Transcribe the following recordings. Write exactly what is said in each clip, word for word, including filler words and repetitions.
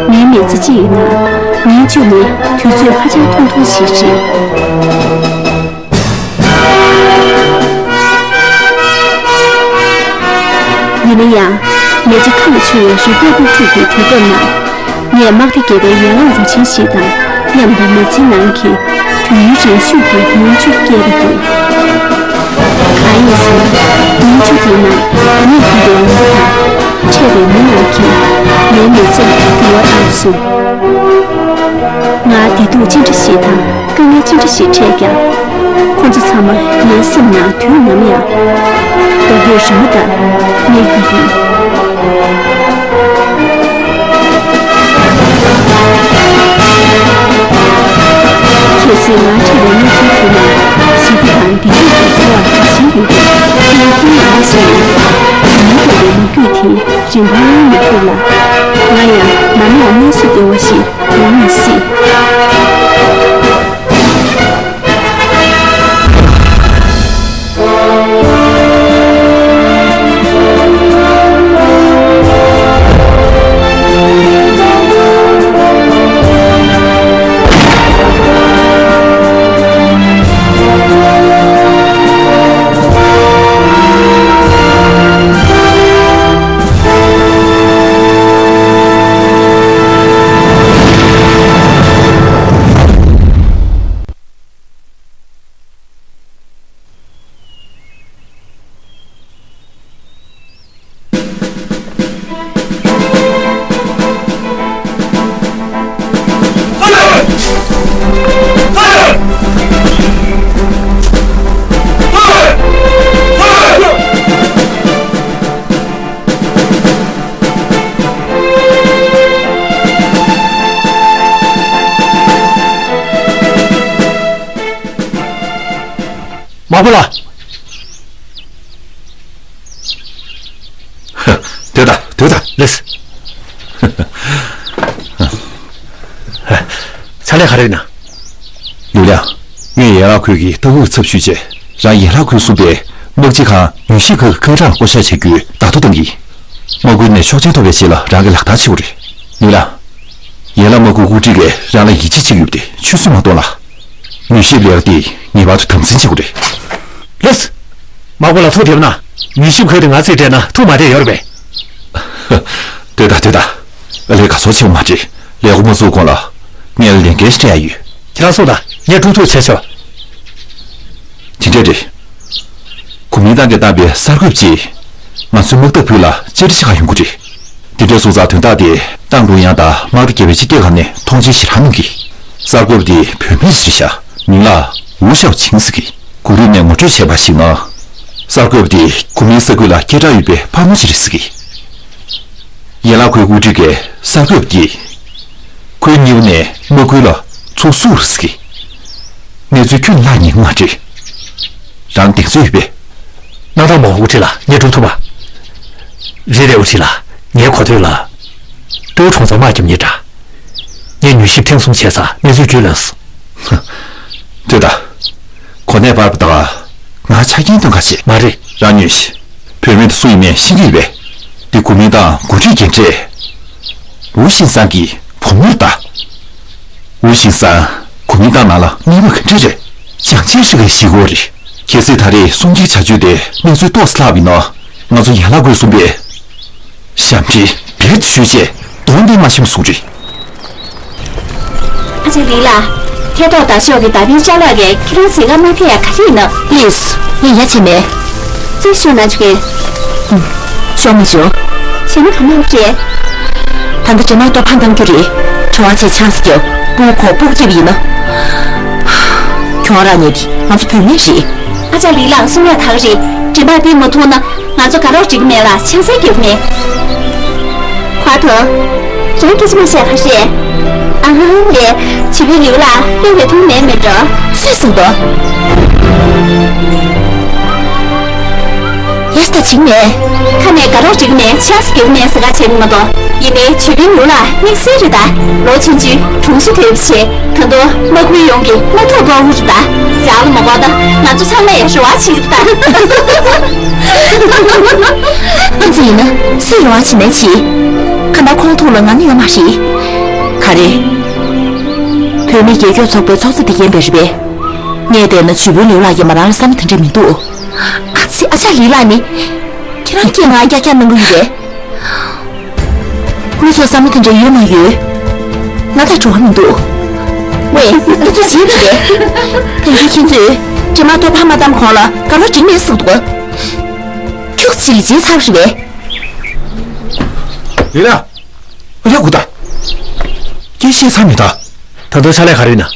ངའི་མི་ཚེ་གཅིག་ཡིན་ན། ཉིན་བཅུ་ནི་དུས་ཚོད་ཧ་ཅང་ཐུང་ཐུང་ཞིག་རེད། ཡིན་ན་ཡང་། མི་ཚེ་ཁ་ལ་ཆུ་བའི་རི་སྐོར་སློབ་ཕྲུག་གི་དུས་སྐབས་ནང་། ངས་དམག་སྡེ་བརྒྱད་པའི་ཡན་ལག་རུ་ཆེན་ཞིག་དང་མཉམ་དུ་མི་ཚེ་ནང་གི་དུས་ཡུན་རིང་ཤོས་ཀྱི་ཉིན་བཅུ་བསྐྱལ་གྱི་འདུག་གང་ཡིན་ཟེར་ན། ཉིན་བཅུ་དེའི་ནང་ངས་བསྡུས་པའི་ལུང་པ་དང་འཕྲད་པའི་མི་རྣམས་ཀྱིས་ངའི་མི་ཚེར་འགྱུར་བ་བཏང་སོང་། ང་བདེ་སྡུག་ཅི་འདྲ་ཞིག་དང་། དཀའ་ངལ་ཅི་འདྲ་ཞིག་འཕྲད་ཀྱང་། ཁོ་ཚོ་ཚང་མ་ངའི་སེམས་ནང་དུས་ནམ་ཡང་རྡོ་བརྒྱུད་རི་མོ་ལྟར་གནས་ཀྱི་ཡོད། གལ་སྲིད་ང་འཕྲད་པའི་གནས་ཚུལ་དེ་ནི་ཞི་བདེ་དང་བདེ་སྐྱིད་ཀྱི་འཚོ་བར་དགའ་ཞེན་ཡོད་པའི་ཀུན་སློང་ཡོད་པ་ཞིག་ཡིན་ན། ཉིན་རྒྱབ་པའི་ལོ་རྒྱུས་དེ་རིན་ཐང་ལོན་མི་ཐུབ་ལ། ང་ཡང་ནམ་ཡང་གནས་ཚུལ་བདེ་བ་ཞིག་ཡོང་མི་སྲིད། མ་པོ་ལགས། སྡོད་དང་། སྡོད་དང་། ལགས་སོ། ཕྱག་ལས་ག་རེ་ཡིན་ན། ལིའུ་ལིང་། ངས་ཡན་ལག་ཁུལ་གྱི་ཏང་ཨུའི་ཚབ་ཞུས་རྗེས། རང་ཡན་ལག་ཁུལ་གསུམ་པའི་དམག་སྤྱི་ཁང་མྱུལ་ཞིབ་ཁང་གི་ཁ་གྲངས་བསྐོ་གཞག་བྱ་རྒྱུའི་བརྡ་ཐོ་བཏང་གི་ཡིན། དམག་ཁུལ་ནས་ཆོག་མཆན་ཐོབ་པའི་རྗེས་ལ་རང་གིས་ལག་བསྟར་བྱེད་དགོས་རེད། ལིའུ་ལིང་། ཡན་ལག་དམག་ཁུལ་དབུ་ཁྲིད་ཀྱིས་རང་ལ་ཡིད་ཆེས་བྱེད་ཀྱི་ཡོད་པ་དེ་ཆུད་ཟོས་མ་གཏོང་ལ། མྱུལ་ཞིབ་ལས་ཀ་དེ་ངེས་པར་དུ་དམ་འཛིན་བྱེད་དགོས་རེད། ལགས་སོ། མ་པོ་ལགས་ཐུགས་བདེ་པོ་གནང་། མྱུལ་ཞིབ་ཁང་དེ་ང་རྩིས་སྤྲད་ན་ཐུགས་མ་བདེ་ཡོད་རེད་པས། སྡོད་དང་། སྡོད་དང་། ཨ་ལས་ཀ་བཟོ་ཆེ་བ་མ་སྤྲད། ལས་ཁུངས་མ་བཙུགས་གོང་ལ་ངས་ལས་འགན་ཞིག་སྤྲད་ཡ་ཡོད། ཁྱེད་རང་གསུངས་དང་། ངས་ཀྲུག་ཐུག་བྱས་ཆོག་དེ་འདྲས་རེད། གོ་མིན་ཏང་གིས་བཏང་བའི་གསར་འགོད་པ་ཅིག་ང་ཚོའི་དམག་འཐབ་ཁུལ་ལ་བཅར་འདྲི་བྱེད་ག་ཡོང་གི་རེད། དེ་འདྲའི་བཟོ་ཚར་དོན་དག་དེ་ཏང་ཀྲུང་དབྱང་དང་དམག་སྡེ་བརྒྱད་པའི་སྤྱི་ཁྱབ་ཁང་ནས་མཐོང་མཆན་ཞེ་དྲག་གནང་གི། གསར་འགོད་པ་དེ་བུད་མེད་ཅིག་རེད་ཤག་མིང་ལ་ཝུ་ཞའོ་ཆིང་ཟེར་གི། གུ་རུ་ནས་ངོ་སྤྲོད་བྱས་པར་གཞིགས་ན། གསར་འགོད་པ་དེ་གོ་མིན་ས་ཁུལ་ལ་སྐད་གྲགས་ཡོད་པའི་ཕག་མོ་ཞིག་རེད་ཟེར་གི། ཡན་ལག་ཁུལ་དབུ་ཁྲིད་ཀྱིས་གསར་འགོད་པ་དེ་ཁུལ་གཉིས་པོ་ནས་དམག་ཁུལ་ལ་ཚུར་བསུ་རུ་ཟེར་གི། གནས་ཚུལ་ཁྱོན་ནས་བརླག་ཉན་གྱི་མ་རེད། རང་གདེང་ཚོད་ཡོད་པས། གནང་དང་མོ། དབུ་ཁྲིད་ལགས། ངས་སྒྲུབ་ཐུབ་པ། རེད་རེད། དབུ་ཁྲིད་ལགས། ངའི་གོ་ཐོས་ལ། ཏུའུ་གྲོང་ཚོར་དམག་རྒྱབ་མཁན་འདྲ། ངས་མྱུལ་ཞིབ་ཐེངས་གསུམ་བྱས་ཙང་གནས་ཚུལ་རྒྱུས་ལོན་སོང་། ལྟོས་དང་། གོ་གནས་སྤར་བ་དང་། ང་ཆ་རྐྱེན་སྟོན་ག་བྱེད། མ་རེད། རང་ཉོན་ཞིག་བུད་མེད་དེ་སུ་ཡིན་མིན་ཤེས་ཀྱི་ཡོད་པས། འདི་གོ་མིན་ཏང་འགོ་ཁྲིད་རྒན་གྲས། ཝུ་ཤིན་སང་གི་བུ་མོ་རེད་ད། ཝུ་ཤིན་སང་གོ་མིན་ཏང་ནང་ལ་གནས་བབ་ག་འདྲ་རེད། ཅང་ཅེ་ཧྲི་གིས་ཤེས་ཀྱི་ཡོད་རེད། གལ་སྲིད་ད་རེས་སྲུང་སྐྱེལ་བྱ་སྤྱོད་དེ་གནས་ཚུལ་ཏོག་ཙམ་ལྷག་པ་ཡིན་ན། ང་ཚོ་ཡན་ལག་ཁུལ་གསུམ་པས་ཞབས་འདྲེན་བེད་ཞུས་བྱས་གདོང་འདེད་མ་ཤེས་པ་བཟོ་གི་རེད། ཨ་ཅག་ལི་ལགས། ཐད་གཏོགས་དར་ཤོག་གི་དར་འཕེན་ཅ་ལག་གིས་ཁྱེད་རང་འཛིན་ག་མ་ཕེབས་ཡ་ག་རེ་ཡིན་ནམ། ལིས། ངས་ཡ་བྱས་མེད། རྩིས་ཤོག་ན་ཆུ་གན། ཤོག་མ་བྱུང་། བྱས་ན་ག་ནང་བྱས། ད་ལྟ་འདྲེ་དམག་གཏོར་ཕམ་བཏང་རྒྱུ་རེད། གྲོགས་ཆེ་ཆང་སྐྱོབ་སྤུ་གུ་ཁོག་སྤུ་གུ་སྐྱེས་པ་ཡིན་ན། ཁྱོད་རང་ཉིད་ང་ཚོ་བུད་མེད་རེད། ཨ་ཅག་ལི་ལགས་གསུང་ཡ་ད་ག་རེད། འདྲེ་དམག་འདི་མ་ཐུག་ན། ང་ཚོ་དགའ་རོགས་འགྲིག་གི་མེད་ལ་ཆང་ས་རྒྱག་གི་མེད། ཁ་ཐོ། རང་སྐད་ཆ་མ་བཤད་ཁ་ཤས། ཨ་ཧ་ཧ་ལས། བྱིས་པའི་ལིའུ་ལ་གློ་བའི་ཐུག་མེད་མེད་འགྲོ། སུས་གསུངས་འདུག་ཡས་ད་བྱིང་མེད། ཁ་ནས་དགའ་རོགས་འགྲིག་གི་མེད་ཆང་ས་རྒྱག་གི་མེད་ཟེར་ཁ་བྱས་མི་མ་གཏོགས། ཡིན་ནའི་བྱིས་པའི་ལིའུ་ལ་དམིགས་བསལ་རེད་ད། ལོ་ཆུང་ཆུང་གྲུང་ཤོས་དེ་བྱས། ད་དུང་དམག་ཁུལ་ཡོངས་ཀྱི་དམག་འཐབ་གོང་འུ་ཚོ་ད། རང་ལ་མ་དགོངས་ད་ང་ཚོ་ཚང་མས་ཡ་ཞུ་བ་བྱེད་ཀྱི་ད། ཙི་ཡིན་ན་སུས་རོགས་བྱེད་ནའི་བྱེད། ཁ་ན་ཁོང་ཐུག་ལ་ང་ནི་ཡོད་མ་རེད། ག་རེ། བོད་མི་རྒྱལ་སྐྱོབ་ཚོགས་པའི་ཚོགས་གཙོ་དེ་རྒན་པས་རེད་པས། ངས་བལྟས་ན་ཇུས་ཕུན་ལེའུ་ལགས་ཀྱིས་མ་རང་ལ་བསམ་བློ་དེ་འདྲ་མི་འདུག་ཨ་ཙི། ཨ་ཅག་ལི་ལགས་ནི། ཁྱེད་རང་སྐད་ང་རྒྱག་རྒྱག་གནང་གི་ཡོད་པས། ཁོ་ཚོ་བསམ་བློ་དེ་འདྲ་ཡོད་མ་ཡོད། ང་དང་འགྲོ་བ་མི་འདུག་ཝེ། ཁྱེད་ཚོ་བྱེད་ཀྱི་རེད། ད་ཡིན་ཁྱེད་ཚོས་དྲི་མ་གཏོར་ཕམ་མ་བཏང་གོང་ལ་དགའ་རོགས་འགྲིག་མེད་ཟེར་གི་འདུག་ཁྱོད་ཚོ་ལས་བྱེད་ཚར་རེད་པས། ཡིན་ན། ཨ་ཡ་གུ་ད། སྐད་བཤད་ཚར་མེད་ད། ད་དུང་ཕྱག་ལས་ག་རེ་ཡིན་ན།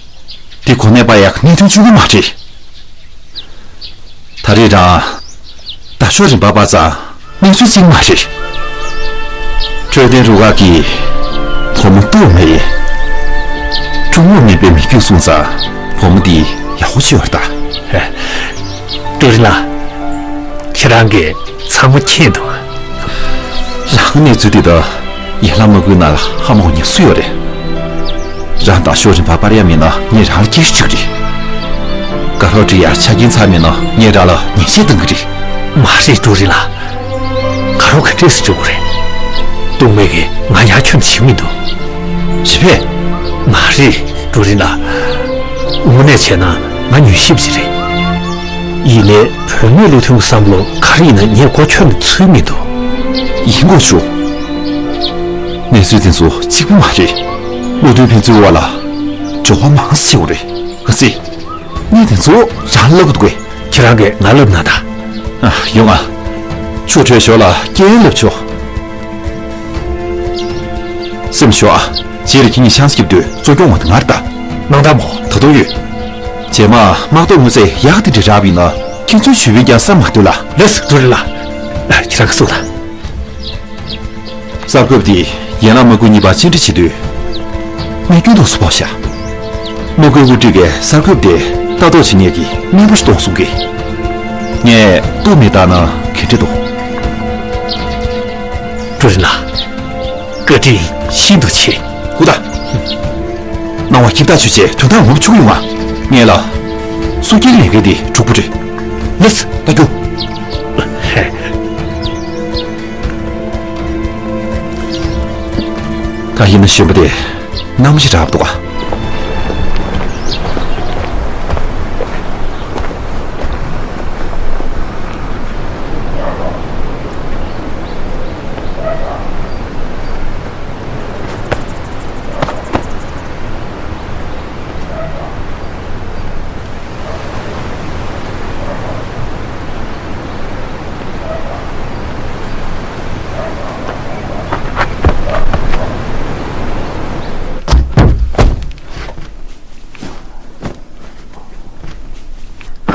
འདི་གོ་གནས་པ་ཡག་གནད་དོན་བཅུ་དགུ་མ་རེད། ད་རེས་རང་། ད་ཤོག་རིམ་པ་པ་ཙང་གནས་ཚུལ་གཅིག་མ་རེད། འཕྲོད་བསྟེན་རུ་ཁག་གིས་བུ་མོ་ལྟོགས་མེད། སྲུང་མ་མེད་པའི་མི་རྒྱུད་སོང་ཙང་བུ་མོ་འདི་ཡག་པོ་ཅིག་ཡོད་རེད་ད། ཀྲུའུ་རིན་ལགས། ཁྱེད་རང་གིས་ཚང་མ་མཁྱེན་འདུག་རང་གི་གནས་ཚུལ་འདི་དག་ཡན་ལག་དམག་ཁུལ་ནང་ལ་ཧ་མ་གོ་མཁན་སུ་ཡོད་རེད། རང་དང་ཤོག་རིམ་པ་སྤར་ཡ་མེད་ན་ངས་རང་ལ་སྐྱེལ་ཞུ་གི་རེད། དགའ་རོགས་འགྲིག་ཡ་ཆ་རྐྱེན་ཚང་མེད་ན་ངས་རང་ལ་ཉེས་ཆད་གཏང་གི་རེད། མ་རེད་ཀྲུའུ་རིན་ལགས། དགའ་རོགས་ག་འདྲས་སེ་འགྲིག་གི་རེད། ལྟོགས་མེད་ཀྱིས་ང་ཡར་ཁྱོན་ནས་བྱེད་ཀྱི་མི་འདུག་རེད་པས། མ་རེད་ཀྲུའུ་རིན་ལགས། དངོས་གནས་བྱས་ན་ང་མྱུལ་ཞིབ་ཅིག་རེད། ཡིན་ནའི་བུད་མེད་བློ་མཐུན་བསམ་བློ་ག་རེ་ཡིན་ན་ངས་མགོ་ཁྱོན་ནས་ཚོད་མི་འདུག་ཡིན་དགོས་བྱུང་། གནས་ཚུལ་དེ་ཚོ་གཅིག་པུ་མ་རེད། བློ་མཐུན་ཕན་ཚུན་དབར་ལ་འབྱོར་བ་མང་ཙམ་ཡོད་རེད། ཨ་ཙི། གནས་དེ་ཚོ་རང་ལབ་དགོས། ཁྱེད་རང་གིས་ང་ལབ་ན་ད། ཨ། ཡོང་ཨ། ཆུ་བྲོས་ཞོར་ལ་རྐྱེན་ལབ་ཆོག་སེམས་ཞོག་ཨ། རྗེས་ལ་ཁྱེད་ཉིད་ཤང་སྐྱིབས་དུས་གཙོ་སྐྱོང་བ་དེ་ངར་ལྟ། གནང་དང་མོ། ད་དུང་ཡོད། རྗེས་མ་དམག་ཐོག་དངོས་རྫས་ཡག་དེ་འདྲ་རག་པ་ཡིན་ན་ཁྱེད་ཚོའི་ཞུ་བའི་ཀྱང་བསམ་མ་སྟོན་ལ། ལགས་སོ་ཀྲུའུ་རིན་ལགས། ཁྱེད་རང་གི་གསུང་དང་། གསར་འགོད་པ་དེས་ཡན་ལག་དམག་ཁུལ་གཉིས་བར་བཅར་འདྲི་བྱེད་དུས། རྨས་སྐྱོན་ཐོག་སུ་ཕོག་ཤག་དམག་ཁུལ་དབུ་ཁྲིད་ཀྱིས་གསར་འགོད་པ་དེ་ལྟ་རྟོག་བྱེད་མཁན་གྱི་སྨན་པ་ཞིག་གཏོང་གསུང་གི། ངས་ལྟོགས་མེད་བཏང་ན་ག་འདྲ་འདུག་ཀྲུའུ་རིན་ལགས། བཀའ་དྲིན་ཤིན་ཏུ་ཆེ། ཧུ་ད། སྣང་བ་ཁྱིམ་བདག་ཆོས་ཆེ་དོན་དག་ངོམ་ཆུག་ཡོང་ང་། ངས་ལ། སུ་སྐྱེལ་ལས་འགན་དེ་འགྲུབ་པོ་རེད། ལགས་སོ་ད་རྒྱུགས། ད་ཡིན་ན་གཞོན་པ་དེ་གནམ་གཤིས་འདྲ་པོ་འདུག་ག་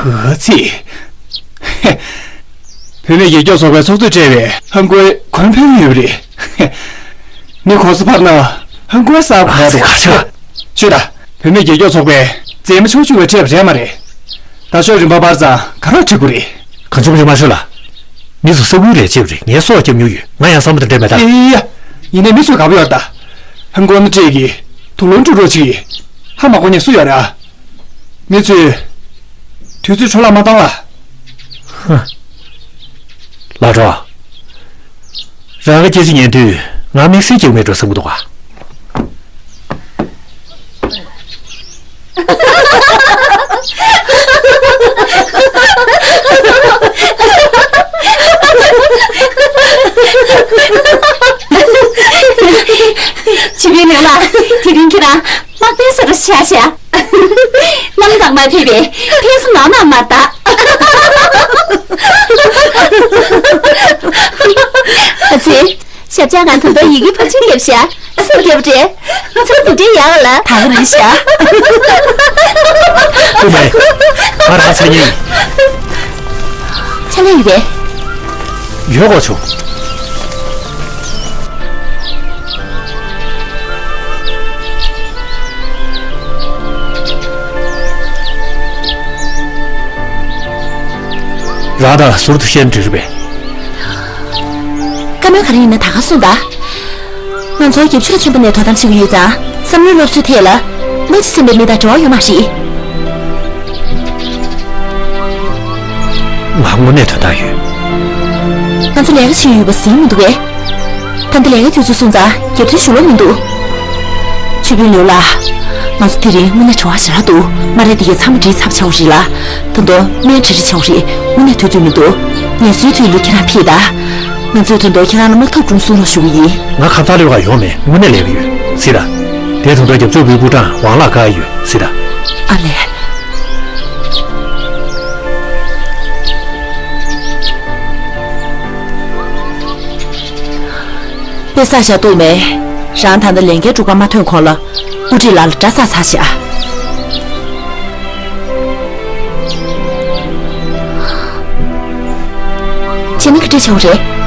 ཨ་ཙི། བུད་མེད་རྒྱལ་སྐྱོབ་ཚོགས་པའི་ཚོགས་གཙོས་སྤྲད་པའི་ཧང་ཀོའི་གོན་ཕེབས་ཡོད་པ་རེད། མི་གོང་ས་ཕར་ན་ཧང་ཀོའི་གསར་གོ་ཡ་འདུག་ཨ་ཙི། ཤོད་ད། བུད་མེད་རྒྱལ་སྐྱོབ་ཚོགས་པས་མཛེས་མ་ཆུང་ཆུང་བས་སྤྲད་པ་རེད་མ་རེད། ད་ཤོག་རིམ་པ་སྤར་ཙང་ག་རེ་འགྲིག་གི་རེད། གང་བྱུང་བྱུང་མ་ཤོད་ལ། མི་ཚོ་ས་ཁུལ་ལས་བྱེད་པ་རེད། ངས་སྲོག་སྐྱོབ་མྱོང་ཡོད། ང་ཡང་བསམ་བློ་དེ་འདྲ་མེད་ད། ཡ་ཡ་ཡ། ཡིན་ནའི་མི་ཚོས་དགའ་པོ་ཡོད་ད། ཧང་ཀོ་ན་སྤྲད་ཀྱི། དུག་སློང་འཁྲུ་རོགས་གྱིས། ཧ་མ་གོ་མཁན་སུ་ཡོད་རེད་ཨ། མི་ཚོས། དུས་ཚོད་འཕྲོ་བརླག་མ་བཏང་ལ། ཧ། ལགས་སོ། རང་གི་སྐད་ཆ་ཉན་དུས་ང་དམིགས་བསལ་སྐྱིད་པོ་མེད་འགྲོ་བསམ་གྱི་འདུག་ག་ཆི་བའི་ལེགས་ལ། དེ་རིང་ཁྱེད་རང་དམག་དཔོན་ཟེར་རོ་ཤ་ཤ། གནམ་དྭངས་མ་ཕེབས་པས་ཕན་སེམས་ནང་ན་མ་དག་ཨ་ཙི། ཞབས་བཅགས་ང་ད་ལྟ་ཡི་གེ་ཕར་ཕྱིན་བརྒྱབ་ཤག་སུས་བརྒྱབ་རེད། ཚུར་དེ་འདྲའི་ཡག་ལ་དག་རེད་ཤག་ཨུ་མའི། ང་རང་ཚ་ཉིན། ཕྱག་ལས་ཡོད་པས། ཡོད་གོ་ཆོ། རང་དང་ཟུར་དུ་བཤད་འགྲིག་རེད་པས། བཀའ་མོལ་ག་རེ་ཡིན་ན་ད་ག་གསུངས་དང་། ང་ཚོ་རྒྱབ་ཕྱོགས་ཆེན་པོ་ནས་དོ་དམ་བྱེད་ཀྱི་ཡོད་ཙང་བསམ་བློའི་སློབ་གསོའི་ཐད་ལ་སྨྲ་ལྕེ་སེམས་པའི་མི་དང་འབྲེལ་བ་ཡོད་མ་རེད། ང་དངོས་གནས་དོན་དག་ཡོད། ང་ཚོ་ལས་ཀ་བྱེད་ཡོད་པ་ཟིན་མི་འདུག་གས། ད་འདི་ལས་ཀའི་དུས་ཚོད་སོང་ཙང་རྒྱབ་མཐུན་ཞུ་ལོང་མི་འདུག་ཆོས་དཔོན་ལེའུ་ལགས། ང་ཚོ་དེ་རིང་དངོས་གནས་བྲེལ་བ་ཞེ་དྲག་འདུག་སྨ་ར་འདི་གའི་ཚང་མ་བསྒྲིལ་ཚར་བ་ཆགས་པ་རེད་ལ། ད་དུང་སྨན་བྲིས་རེ་ཆགས་པ་རེད། དངོས་གནས་དུས་ཚོད་མི་འདུག་ངལ་གསོའི་དུས་ལ་ཁྱེད་རང་ཕེབས་དང་། ང་ཚོས་ད་དུང་ཁྱེད་རང་ལ་དམག་འཐབ་སྒྲུང་གསུང་རོགས་ཞུ་གི་ཡིན། ང་ཁ་བཏགས་ལེའུ་ག་ཡོང་མེད། དངོས་གནས་ལས་ཀ་ཡོད། གཟིགས་དང་། དེ་ད་དུང་རྒྱབ་ཕྱོགས་པའི་པུའུ་ཀྲང་ཝང་ལགས་བཀག་ཡོད། གཟིགས་དང་། ཨ་ལས། དཔེ་བསགས་བཞག་འདུག་མེད། རང་ད་ལྟ་ལས་འགན་སྒྲུབ་གར་མ་ཐོན་གོང་ལ་དབུ་ཁྲིད་ལགས་ལ་སྒྲ་བསགས་ཚར་བཞག་བྱས་ན་ག་འདྲ་བྱ་བ་རེད།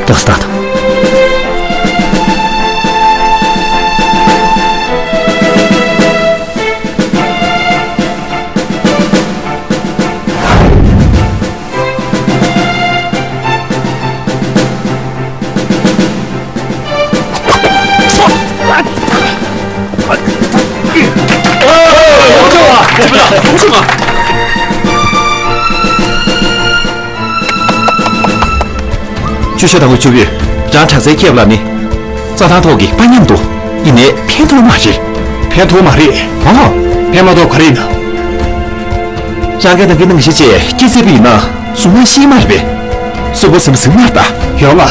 ཏོག་ཙམ་ལྟ་དང་། ཆུ་ཤོག་དང་པོའི་ཆུ་བོས་རང་དྲག་རྩལ་ཁྱད་པར་ལ་ནི། རྩྭ་ཐང་ཐོག་གི་དཔའ་ཉམས་འདུག་ཡིན་ནའི་ཕན་ཐོགས་མ་རེད། ཕན་ཐོགས་མ་རེད། ཨ། ཕན་མ་ཐོགས་ག་རེ་ཡིན་ན། རང་སྐད་དང་སྐད་ནང་བཞིན་བྱས་སྐད་ཚིག་པ་ཡིན་ན་གཟུགས་ངན་ཤེས་མ་རེད་པས། སུ་པོ་སེམས་ཟིན་མ་ལྟ་ཡོང་ང་།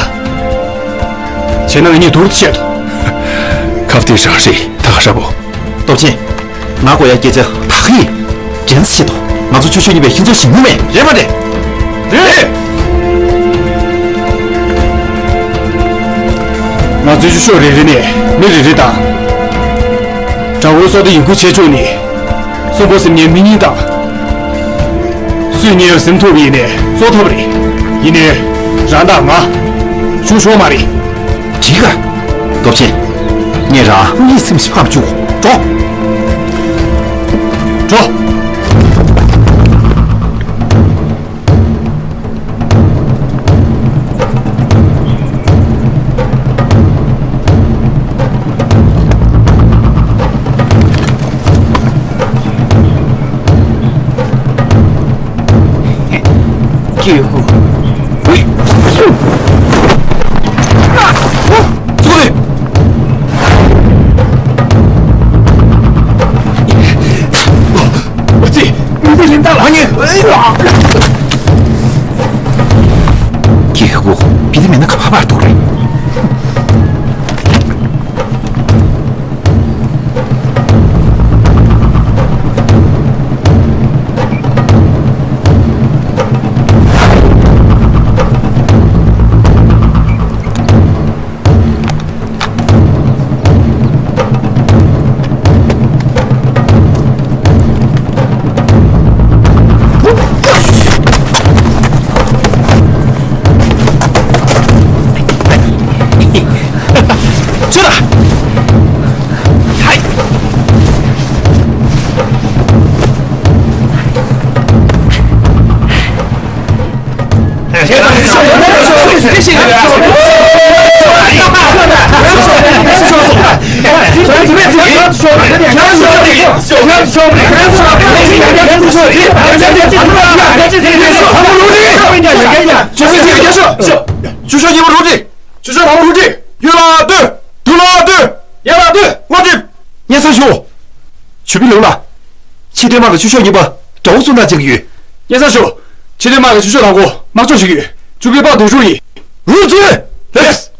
བྱས་ན་ང་གཉིས་སྡུག་རུ་བཤད་དོ། ཁ་བདེ་རང་རེད་ད་ག་ཧྲ་པོ། སྟོབས་ཆེན། ང་གོ་ཡ་སྐད་ཆ་ད་ག་ཡིན། རྒྱན་ཆེ་དོ། ང་ཚོ་ཆུ་ཤོག་གཉིས་པའི་ཁྱེད་ཚོ་ཞིག་ངུ་མེད་རེད་མ་རེད། རེད། ང་ཚོའི་ཆུ་ཤོག་རེ་རེ་ནས་མི་རེ་རེ་དང་། དགྲ་བོའི་སྲོག་དེ་ཡིན་ཁུལ་བྱས་ཆོག་ནི། གསོན་པོ་སེམས་ཉེ་མི་གཉིས་དང་། སུས་ཉེ་བའི་སེམས་ཐུབ་ཡིན་ནས་གཙོ་ཐོབ་རེད། ཡིན་ནས། རང་དང་ང་། ཆུ་ཤོག་མ་རེད། གྱིས་ག་སྟོབས་ཆེན། ངས་རང་ངའི་སེམས་ཤིག་ཕམ་བཅུག་འགྲོ། འགྲོ། ཀྱེ་ཧུ། ཚུགས་རེ། ཨོ་ཙི། མི་འདི་ལིན་ཏ་ལ་ཉེ། ཀྱེ་ཧུ། བི་དི་མེད་ན་ག་པར་འདུག་རེད། ཆུ་ལ། ཧའི། ཆུ་ཤོག་གཉིས་པ་རུ་ཏྲི། ཆུ་ཤོག་དང་པོ་རུ་ཏྲི། ཡུལ་ལ་ལྟོས། དུས་ལ་ལྟོས། ཡར་ལ་ལྟོས། སྔོན་འགྲིབ། སྙན་སེང་ཞུ། ཆོས་དཔོན་ལེའུ་ལགས། ཕྱི་སྡོད་དམག་གི་ཆུ་ཤོག་གཉིས་པ་དགྲ་བོ་བཙོན་ཐག་བཅད་ཀྱི་ཡོད། སྙན་སེང་ཞུ། ཕྱི་སྡོད་དམག་གི་ཆུ་ཤོག་དང་པོ་དམག་སྦྱོང་བྱེད་ཀྱི་ཡོད། ཆུ་ཁའི་པགས་དུང་ཕྱུར་ཡིན། རུ་འཛུལ། ལེགས།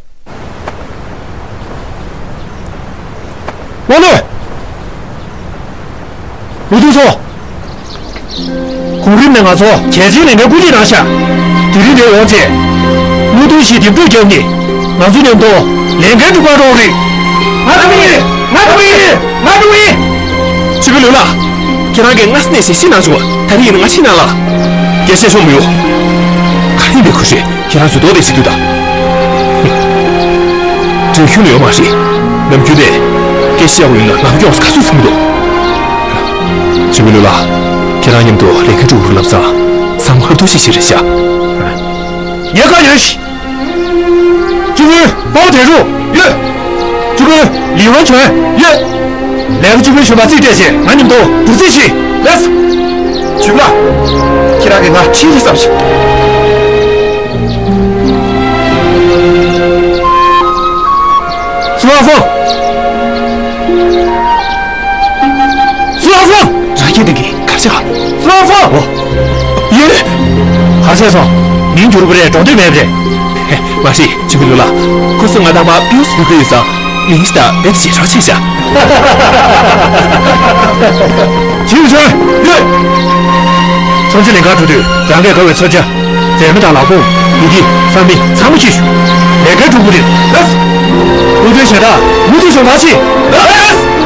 དངོས་གནས། ལུའུ་ཏུང་ཚོ། གོང་རིམ་ནས་ང་ཚོ་གལ་ཆེའི་ལས་འགན་བཀོད་སྒྲིག་གནང་ཤག་དེ་རིང་འདིར་ཡོང་རྗེས། ལུའུ་ཏུང་ཞིག་འདེམས་སྒྲུག་བརྒྱབ་ནས་ང་ཚོ་མཉམ་དུ་ལས་འགན་སྒྲུབ་པར་རོགས་རེད། ང་འགྲོ་གི་ཡིན། ང་འགྲོ་གི་ཡིན། ང་འགྲོ་གི་ཡིན། ཆོས་དཔོན་ལེའུ་ལགས། ཁྱེད་རང་གིས་སྔ་ས་ནས་ཞལ་བཞེས་གནང་བྱུང་བ་ད་རེས་ཡིན་ན་ང་ཕྱིན་གནང་ལ། སྐད་ཆ་ཤོད་མི་ཡོང་། ག་རེ་ཡིན་པའི་ཁུལ་རེད། ཁྱེད་རང་ཚོས་རྡོག་རྡེག་བྱེད་དུས་ད། འགྲན་ཤུགས་ལ་ཡོད་མ་རེད། ནམ་རྒྱུན་ནས་སྐད་ཆ་བཤད་དགོས་ཡིན་ན་ལམ་སྐྱོང་ག་ཚོད་ཚང་མི་འདུག་ཆོས་དཔོན་ལེའུ་ལགས། ཁྱེད་རང་མཉམ་དུ་ལས་འགན་སྒྲུབ་དགོས་ལབ་ཙང་། མཚམས་ཁ་ཐུག་ཤིག་ཤིག་རེད་ཤག་ངའི་བཀའ་ཉོན་ཞིག་ཅུ་ཀུན་དཔའ་བོ་དོན་གྲུབ་ཡོད། ཅུ་ཀུན་ལི་ཝང་ཆོན་ཡོད། ལས་ཀ་ཅུ་ཀུན་གཞོན་པ་རྩིས་སྤྲད་བྱས་ང་མཉམ་དུ་བདུད་རྩི་ཞིག་ལེས། ཇུས་ལ། ཁྱེད་རང་གིས་ང་ཁྲིད་ལ་བསམ་ཞིག་སུ་ཨ་ཧྥང་། སུ་ཨ་ཧྥང་། རང་སྐད་འདོན་གྱིས་གར་ཆག་སུ་ཨ་ཧྥང་། ཨོ། ཡོད། གར་ཆག་སོང་། མིང་འགྱུར་བ་རེད། འགྲོ་འདོད་མེད་པ་རེད། ཧེ། མ་རེད། ཅུ་ཀུན་ལོ་ལགས། ཁོ་ཚོ་ང་དང་མ་པིའུ་སི་བུ་ཁུ་ཡིན་ཙང་། མིང་ཞིག་དང་དཔེ་ཞིག་རོགས་བྱས་ཤག་ཅིའུ་ཧྲན། ཡོད། མཚོན་ཆ་ལེན་གར་འགྲོ་དུས་རང་གིས་དགའ་བའི་མཚོན་ཆ། རྫས་མ་དང་ལག་འཁོར། ཡི་གེ། ས་མིག་ཚང་མ་ཁྱེར་ཤོག་ལས་ཀའི་གྲུང་པོ་རེད། ལགས། ཨུ་ཐུན་ཞལ་ཏ། ཨུ་ཐུན་ཞལ་ཏ་ཆེ། ལགས།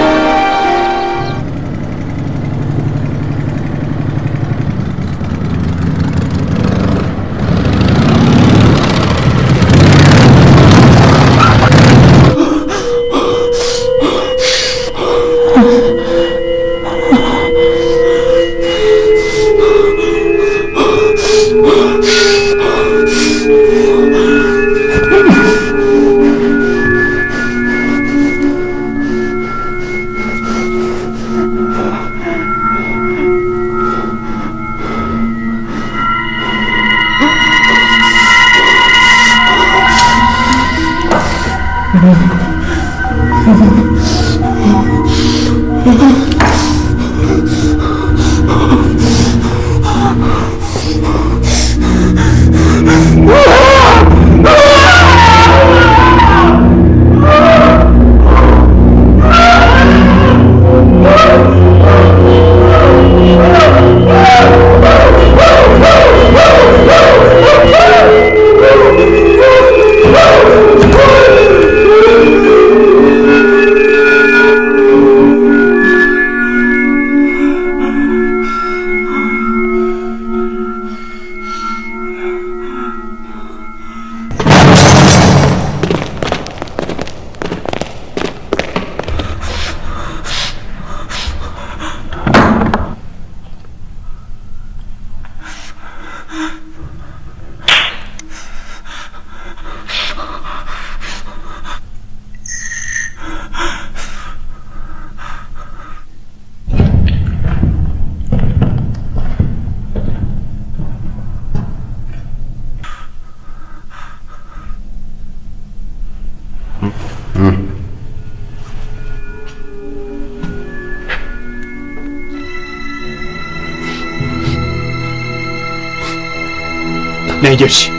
ལན་རྒྱབ་ཤིག་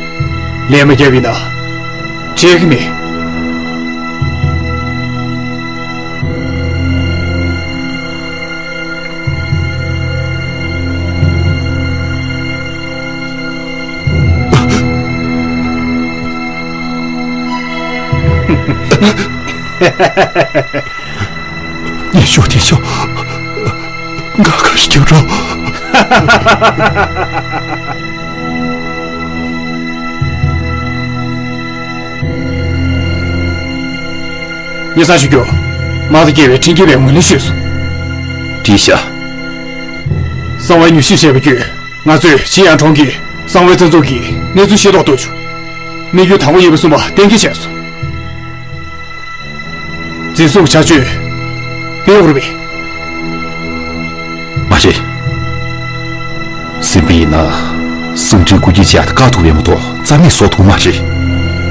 ལན་མ་རྒྱབ་ཡིན་ན། བྱེད་ཀྱི་མེད། ངས་ཤོག་དེ་ཤོག་ང་ཁ་ཞིག་རྒྱབ་རོགས། ངས་སང་ཞུ་རྒྱུ། དམག་སྡེ་བརྒྱད་པའི་ཁྲིམས་འགལ་བའི་ངོས་ལེན་ཞུས་སོང་། བྲིས་ཤག་གསང་བའི་མྱུལ་ཞིབ་བྱས་པ་བརྒྱུད། ང་ཚོས་ཞི་ཡང་གྲོང་གི་གསང་བའི་རྩ་འཛུགས་ཀྱི་གནས་ཚུལ་ཤེས་རྟོགས་ཐུབ་བྱུང་། དམིགས་ཡུལ་དང་པོ་ཡིན་པ་གསུམ་པ་གཏན་འཁེལ་བྱས་སོང་། འཛིན་བཟུང་བྱ་སྤྱོད་སྤེལ་ཡོད་རེད་པས། མ་རེད། སྲིད་པ་ཡིན་ན། གསང་འཕྲིན་རྐུ་འཁྱེར་བྱས་ཏེ་བཀག་ཐུབ་པ་ཡིན་མ་གཏོགས་རྩ་མེད་བཟོ་ཐུབ་མ་རེད།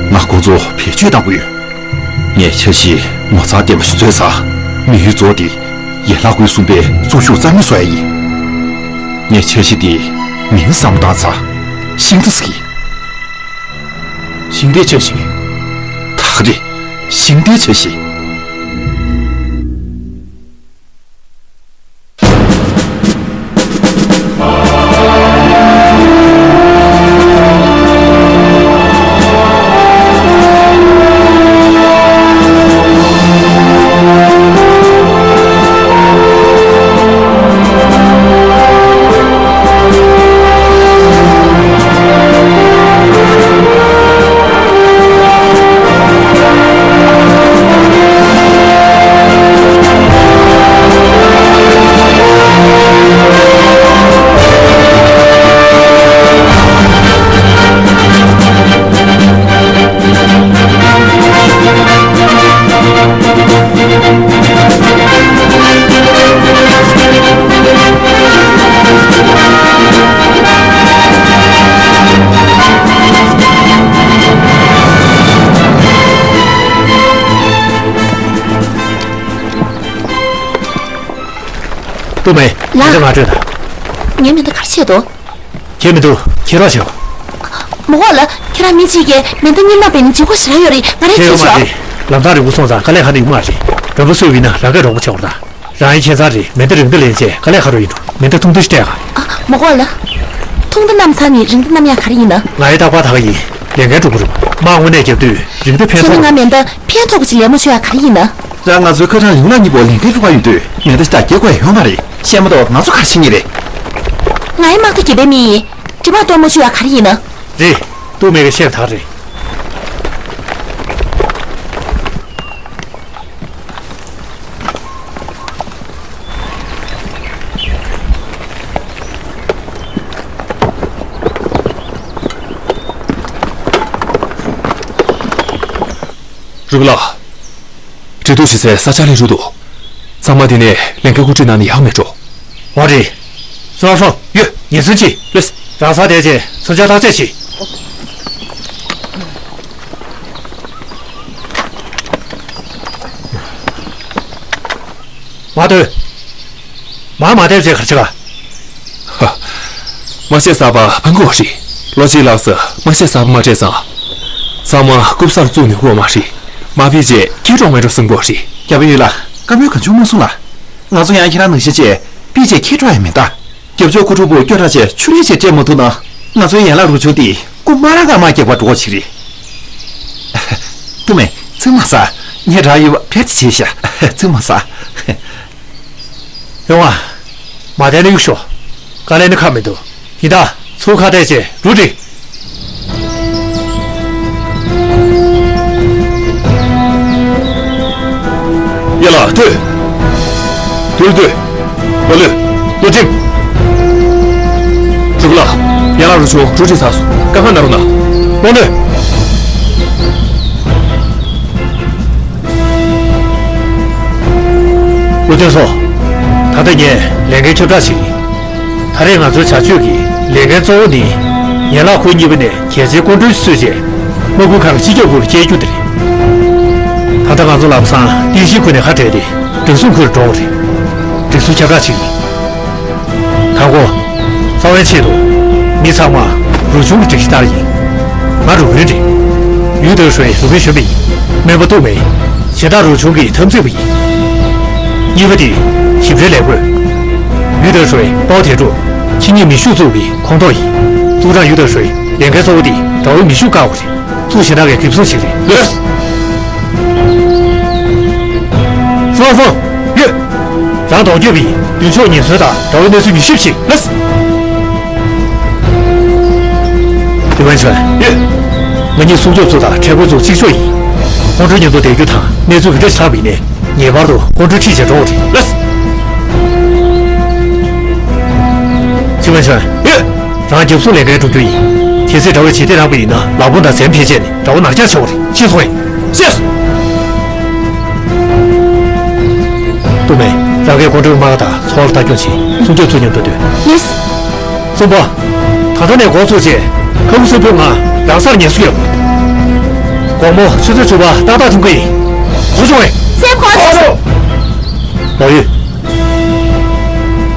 ང་ཁོང་ཚོ་བེད་སྤྱོད་བཏང་དགོས་ཡོད། ངས་འཆར་གཞི་ངོ་མཚར་ལྡན་པ་ཞིག་བཟོས་ཚར། དམིགས་ཡུལ་རྫོགས་ཏེ། ཡན་ལག་དགུ་གསུམ་པའི་གཙོ་ཤུགས་རྩ་མེད་བཟོ་ཡ་ཡིན། ངས་འཆར་གཞི་འདི་མིང་བསམ་བཏང་ཚར། ཤིང་རྟ་ཟེར་གྱི། ཤིང་རྟའི་འཆར་གཞི། ད་རེད། ཤིང་རྟའི་འཆར་གཞི། ཐུབ་མེད། ལགས། མེ་མདའ་མར་སྤྲོད་དང་། ངའི་མེ་མདའ་ག་རེ་བྱས་འདུག་ཁྱེད་མི་འདུག་ཁྱེད་རོགས་བྱེད། མ་དགོས་ལགས། ཁྱེད་རང་མི་གཅིག་གིས་མེ་མདའ་གཉིས་མ་སྤེལ་ནས་ལྗིད་ཁོག་ཞེ་དྲག་ཡོད་རེད། ང་རང་ཁྱེད་ཁྱེད་ཤོག་མ་རེད། ལམ་ཐག་རིང་པོ་སོང་ཙང་དཀའ་ལས་ཁག་འདུག་མ་རེད། མགྲོན་པོ་བསུ་བ་ཡིན་ན་རང་གིས་རོགས་པ་བྱེད་དགོས་རེད་ད། རང་ཡང་ཁྱད་མཚར་རེད། མེ་མདའ་རིང་མདའ་ལེན་བྱས་དཀའ་ལས་ཁག་རུ་ཡིན་འགྲོ། མེ་མདའ་ཐུང་མདའ་ཞིག་སྤྲད་ག་ཨ། མ་དགོས་ལགས། ཐུང་མདའ་གནམ་ས་ནས་རིང་མདའ་གནམ་ཡག་ག་རེ་ཡིན་ན། ང་ཡི་རྟག་པར་ད་ག་ཡིན། ལས་འགན་སྒྲུབ་དགོས་རེད། དམག་དངོས་གནས་རྒྱབ་དུས་རིང་མདའ་ཕན་ཐོགས། ཁྱེད་ནི་ང་མེ་མདའ་ཕན་ཐོགས་པ་ཞིག་ལེན་མ་བྱུང་ཡག་ག་རེ་ཡིན་ན། རང་ང་ཚོའི་ཁ་བྱང་ལུང་ནག་གཉིས་པོ་ལས་འགན་སྒྲུབ་པ་ཡོད་དུས་མེ་མདའ་ཞིག་ད་རྒྱག་དགོས་ཡ་ཡོད་མ་རེད། བཤད་མ་གཏོགས་ང་ཚོ་ག་རེ་བྱེད་མཁན་རེད། ང་ཡི་དམག་སྡེ་བརྒྱད་པའི་མི་ཡིན། གྲིབ་མ་གཏོང་མ་བཅུག་ཡ་ག་རེ་ཡིན་ན། རེད། ཐུབ་མེད་ཀྱིས་བཤད་པ་དག་རེད། རུ་བུ་ལགས། འབྲེལ་གཏུག་བྱེད་སའི་ས་ཆ་ལེན་རྒྱུ་འདུག་ཚང་མ་འདི་ནས་ལས་འགན་འགོ་ཁྲིད་གནང་ན་ཡག་མེད་འགྲོ། འོ་རེད། སོང་སོང་། ཡོད། ཉེན་སྲུང་གྱིས། ལགས། རང་སར་བསྡད་བྱས་མཚོན་ཆ་བརྟག་དཔྱད་བྱེད། མ་སྡོད། མར་མ་བསྡད་བྱས་ག་རེ་བྱེད་ག་ཧ། དམག་ཆས་གསར་པ་ཕར་འགུག་པ་རེད། ལོ་གཅིག་ལྷག་ཙམ་དམག་ཆས་གསར་པ་མ་སྤྲད་ཙང་། ཚང་མ་རྐུབ་སར་བཙུགས་ནས་འགུག་པ་མ་རེད། མར་ཕུད་རྗེས་ཁྱེར་འགྲོ་མེད་འགྲོ་བཟོ་དགོས་པ་རེད། བརྒྱ་དཔོན་ཡུལ་ལ་བཀའ་མོལ་གང་བྱུང་མ་གསུང་ལ། ང་ཚོ་ཡང་ཁྱེད་རང་ནང་བཞིན་བྱས་ཕུད་རྗེས་ཁྱེར་འགྲོ་ཡ་མེད་ད། རྒྱབ་ཕྱོགས་མགོ་འཁྲུག་པོ་སྐྱོ་དྲགས་བྱས་ཆུ་རེ་ཞིག་སྤྲད་མ་ཐུབ་ན། ང་ཚོའི་ཡན་ལག་རུ་ཆུང་འདི་རྐུབ་དམར་ར་དཀར་དམར་རྒྱག་པ་འགྲོ་བ་ཞིག་རེད། ཐུབ་མེད། ཚིག་མ་ཟ། ངས་རང་ཡོད་པ་བེད་ཅིག་བྱས་ཤག་ཚིག་མ་ཟ། ཡོང་ང་། མ་བསྡད་ན་གཡུག་ཞོག་དཀའ་ལས་ནི་ཁག་མི་འདུག་ཡིན་ད། ཚུར་ཁ་གཏད་བྱས་རུ་སྒྲིག་ཡ་ལ་ཐོས། དུལ་དུས། བ་ལུས། བློ་སྒྲིམ། རུ་བུ་ལགས། ཡན་ལག་རུ་ཆུང་རུ་སྒྲིག་ཚར་སོང་། བཀའ་ཁང་ནང་རོགས་གནང་། དབང་ནོད། བློ་བརྟན་སོང་། ད་ལྟ་ངས་ལས་འགན་ཁྱབ་བསྒྲགས་བྱེད་ཀྱི། ད་རེས་ང་ཚོའི་བྱ་སྤྱོད་ཀྱི་ལས་འགན་གཙོ་བོ་ནི། ཡན་ལག་ཁུལ་གཉིས་པ་ནས་གལ་ཆེའི་སྐུ་མགྲོན་ཞིག་བསུས་རྗེས། དམག་ཁུལ་ཁང་སྤྱི་ཁྱབ་ཁུལ་ལ་བསྐྱལ་རྒྱུ་དེ་རེད། ད་ལྟ་ང་ཚོ་ལམ་སང་རྟེན་གཞིའི་ཁུལ་ནས་ཁ་བྲལ་ཏེ་སྒྲིག་སྲུང་ཁུལ་ལ་འགྲོ་བ་རེད། སྒྲིག་སྲུང་ཁྱབ་བསྒྲགས་བྱེད་ཀྱི། དང་པོ། རྩ་བའི་ཆེད་དུ། མི་ཚང་མ་རུ་ཆུང་གི་སྒྲིག་གཞི་ལྟར་ཡིན། ང་རུ་དཔོན་རེད། ཡུས་ཏེ་ཧྲོས་རུ་དཔོན་གཞོན་པ་ཡིན། སྨན་པ་ཏུ་མེ། བྱེ་བྲག་རུ་ཆུང་གི་འཐབ་འཛིང་པ་ཡིན། གཉིས་པ་དེ། ཞིབ་ཕྲའི་ལས་བགོས། ཡུས་ཏེ་ཧྲོས་པའོ་ཐེ་ཀྲུག་ཕྱི་ཉིན་མེ་ཤུགས་བཙུགས་པའི་ཁོངས་གཏོགས་ཡིན། ཙུའུ་ཀྲང་ཡུས་ཏེ་ཧྲོས་ལས་འགན་གཙོ་བོ་དེ་དགྲ་བོའི་མེ་ཤུགས་བཀག་དགོས་རེད། ཚུར་ཞེ་དྲག་གི་གྲིབ་སོ་ཞིག་རེད། ལགས། ཧྥང་ཧྥང་། ཡོད། རང་གདོང་བསྐྱོད་པའི་མདུན་ཕྱོགས་ཉེན་ཟོན་དང་དགྲ་བོའི་གནས་ཚུལ་ཉུང་ཤོས་ཤིག་ལགས། ཏུའུ་ཝན་ཆོན། ཡོད། ང་གཉིས་སྲུང་སྐྱོབ་ཚོ་དང་འཕྲལ་རྒོལ་ཚོ་གཅིག་ལྕོགས་ཡིན། ཁོང་ཁྲོའི་མཉམ་དུ་བསྡད་རྒྱུ་དང་གནས་ཚུལ་ག་འདྲ་ཞིག་ལྷག་པ་ཡིན་ནའི་ངེས་པར་དུ་ཁོང་ཁྲོ་ཁྲིད་བྱས་འགྲོ་དགོས་རེད། ལགས། ཏུའུ་ཝན་ཆོན། ཡོད། རང་རྒྱབ་སོར་ལས་འགན་སྒྲུབ་རྒྱུ་ཡིན། གལ་སྲིད་དགྲ་བོས་བྱེད་གཏན་རག་པ་ཡིན་ན་ལག་པ་དང་གཟན་འཕེན་བྱས་ནས་དགྲ་བོ་ནར་འགྱངས་བྱེད་དགོས་རེད། ཤེས་སོང་ངས། ཤེས། ཏུ་མེ། རང་གིས་སྐུ་མགྲོན་དམག་དང་ཚོར་ལྟ་སྐྱོང་བྱེད། སྲུང་སྐྱོབ་ཚོ་མཉམ་དུ་སྡོད། ལགས། གསུམ་པ། ད་ལྟ་ནས་འགོ་ཚུགས་རྗེས་ཁ་ཁུ་སིམ་པོའི་ངང་རང་སར་ཉལ་གསོ་ཡོད། དགོང་མོ་ཆུ་ཚོད་བཅུ་པ་ཏག་ཏག་ཐོན་གི་ཡིན། གོ་བྱུང་ངས། སེམས་ཁོང་། ལོ་ཡུས།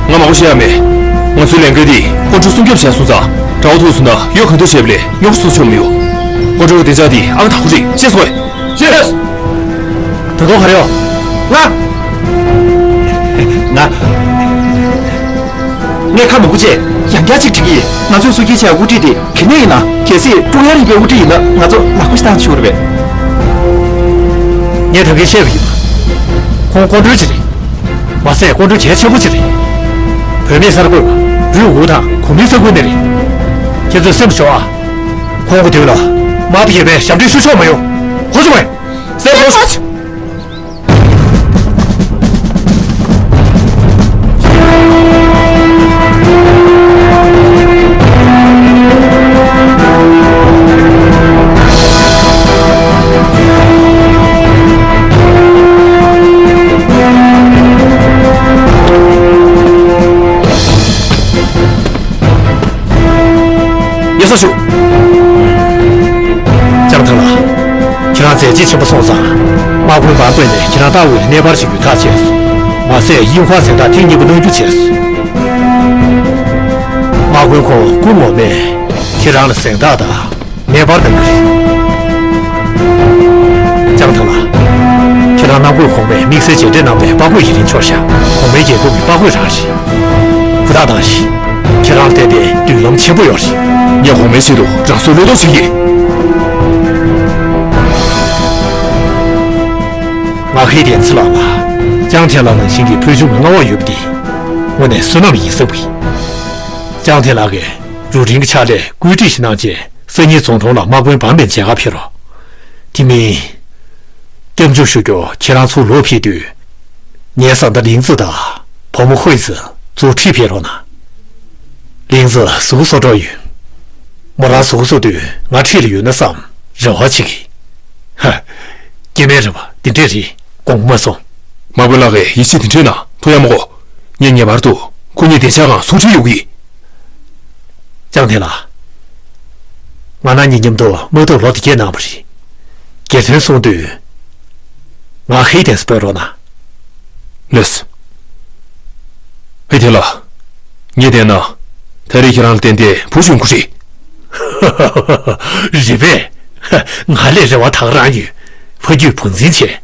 ང་མང་པོ་བཤད་ཡ་མེད། ང་ཚོའི་ལས་འགན་འདི་སྐུ་མགྲོན་སྲུང་སྐྱོབ་བྱས་སོང་ཙང་དགྲ་བོ་ཐུག་སོང་ན་གཡོལ་གང་ཐུབ་བྱས་པ་ལས་རྙོག་དྲ་བཟོ་ཆོག་མི་ཡོང་། སྐུ་མགྲོན་གྱི་བདེ་འཇགས་འདི་ཨང་དང་པོ་རེད། ཤེས་སོང་ངས། ཤེས། ད་དུང་ག་རེ་ཡོད། ང་། ང་། ངས་ཁ་མང་པོ་བྱས་ཡང་བསྐྱར་གཅིག་དྲི་གི་ཡིན། ང་ཚོས་སྲོལ་རྒྱུན་བྱས་དབུ་ཁྲིད་དེ་ག་ནས་ཡིན་ན། གལ་སྲིད་ཀྲུང་དབྱང་རིམ་པའི་དབུ་ཁྲིད་ཡིན་ན་ང་ཚོ་ལག་པ་ཞིག་བཏང་ཆོག་རེད་པས། ངས་ད་གིན་བཤད་པ་ཡིན་པ། ཁོང་སྐུ་མགྲོན་ཅིག་རེད། མ་ཟད་སྐུ་མགྲོན་གལ་ཆེན་པོ་ཅིག་རེད། བོད་མིའི་གསར་འགོད་པ་རུས་ཝུའུ་དང་གོ་མིན་ས་ཁུལ་ནས་རེད། ཁྱེད་ཚོས་སེམས་ཞོག་ཨ། ཁོང་གི་མདུན་ལ་དམག་སྡེ་བརྒྱད་པས་ཞབས་འདྲེན་ཞུ་ཆོག་མ་ཡོང་། གོ་བྱུང་ངས། སེམས་ཞོག་ཡ་ས་ཞུ། ལྕམ་ཐང་ལགས། ཁྱེད་རང་མཛད་རྗེས་ཆེན་པོ་སོང་ཙང་། དམག་དཔོན་པ་བོས་ནས་ཁྱེད་རང་ལྟ་འོས་གནས་བར་ཞིག་ཡོད་ཐག་བཅད་སོང་། མ་ མ་ཟད་དབྱིན་ཧྭ་གཟེངས་རྟགས་ཐེངས་གཉིས་པ་གནང་རྒྱུ་བྱས་སོང་། དམག་དཔོན་ཁོང་སྐུ་ངོ་མས་ཁྱེད་རང་ལ་གཟེངས་རྟགས་དང་མེ་འབར་གནང་གི་རེད། ལྕང་ཐང་ལགས། ཁྱེད་རང་གནམ་བགོས་གོང་མས་དམིགས་བསལ་མཇལ་འཕྲད་གནང་བའི་དཔའ་རྒོད་ཡི་རིང་ཆོག་ཤག། གོང་མའི་རྒྱལ་ཁབ་ཀྱི་དཔའ་རྒོད་རང་རེད། ཧུར་ཐག་གནང་ཞིག། ཁྱེད་རང་ལ་བརྟེན་ཏེ་མདུན་ལམ་ཆེན་པོ་ཡོད་རེད། ངས་གོང་མའི་ཆེད་དུ་རང་སྲོག་བློས་གཏོང་བྱེད་ཀྱི། ང་ཧེ་ཏན་ཚི་ལགས་ལ་ལྕང་ཐེན་ལགས་ནང་བཞིན་གྱི་ཕུལ་བྱུང་གི་མངའ་འོག་ཡོད་པ་འདི་དངོས་གནས་བསོད་ནམས་ཡིན་བསམ་གི། ལྕང་ཐེན་ལགས་ཀྱིས་རུ་འབྲིང་གི་ཕྱག་ལས་བཀོད་སྒྲིག་ཞིག་གནང་རྗེས་སང་ཉིན་རྫོང་གྲོང་ལ་དམག་དཔོན་འབམ་པའི་མཇལ་ཁ་ཕེབས་རོགས། དེ་མིན། སྐྱབས་འཇུག་ཞུ་རྒྱུ་ཁྱེད་རང་ཚུར་ལོག་ཕེབས་དུས། ངའི་བཟའ་ཟླ་ལིང་ཙི་དང་བུ་མོ་ཧུའེ་ཙི་ཚུར་ཁྲིད་ཕེབས་རོགས་གནང་། ལིང་ཙི་གཟུགས་སོ་འགྲོ་ཡོད། མོ་རང་གཟུགས་སོ་དུས་ང་འཁྲིས་ལ་ཡོད་ན་བསམ་རེ་བ་བྱེད་ཀྱི། ཧ། སྐྱེ་དམན་རེད་པ་འདི་འདྲས་རེད་དགོངས་མ་སོང་། དམག་དཔོན་ལགས་ཀྱིས་ཡིད་ཆེས་དེ་འདྲས་གནང་ཐུབ་ཡ་མ་གོ། ངས་ངེས་པར་དུ་ཁོ་གཉིས་བདེ་འཇགས་ངང་ཚུར་ཁྲིད་ཡོང་གི་ཡིན། ལྕང་ཐེན་ལགས། ང་རང་གཉིས་མཉམ་དུ་དམག་འཐབ་ལོ་དེ་བརྒྱད་གནང་བ་རེད། སྒེར་དོན་གསུང་དུས། ང་ཧེ་ཏན་སུ་ཕེབས་རོགས་གནང་། ལགས་སོ། ཧེ་ཏན་ལགས། ངས་བལྟས་ན། ད་རེས་ཁྱེད་རང་ལ་བརྟེན་ཏེ་བུ་བྱུང་གི་རེད། རེད་པས། ང་ལས་རེ་བ་ད་ག་རང་ཡོད། ཕ་རྒྱུད་བུ་འཛིན་བྱས།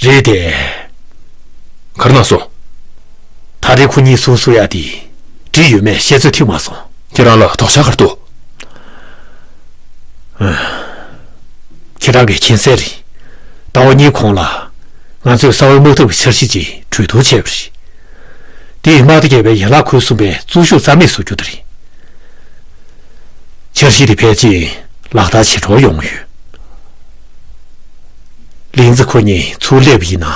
རེད་དེ། ག་རེ་གནང་སོང་། ད་རེས་ཁོ་གཉིས་ཚུར་བསུ་ཡག་དེ་འགྲིག་ཡོད་མེད་ཤེས་ཚོད་ཐིག་མ་སོང་། ཁྱེད་རང་ལ་དོགས་འཆར་ག་རེ་འདུག། ཁྱེད་རང་གིས་མཁྱེན་གསལ་རེད། ཟླ་བ་གཉིས་གོང་ལ་ང་ཚོས་གསང་བའི་དམག་འཐབ་ཀྱི་འཆར་གཞི་ཅིག་གྲོས་བསྡུར་བྱས་པ་རེད། དེས་དམག་སྡེ་བརྒྱད་པའི་ཡན་ལག་ཁུལ་གསུམ་པའི་གཙོ་ཤུགས་རྩ་མེད་བཟོ་རྒྱུ་དེ་རེད། འཆར་གཞི་དེ་ཕལ་ཆེར་ལག་བསྟར་བྱེད་གྲབས་ཡོང་ཡོད། ལིང་ཙི་ཁོ་གཉིས་ཚུར་སླེབས་པ་ཡིན་ན།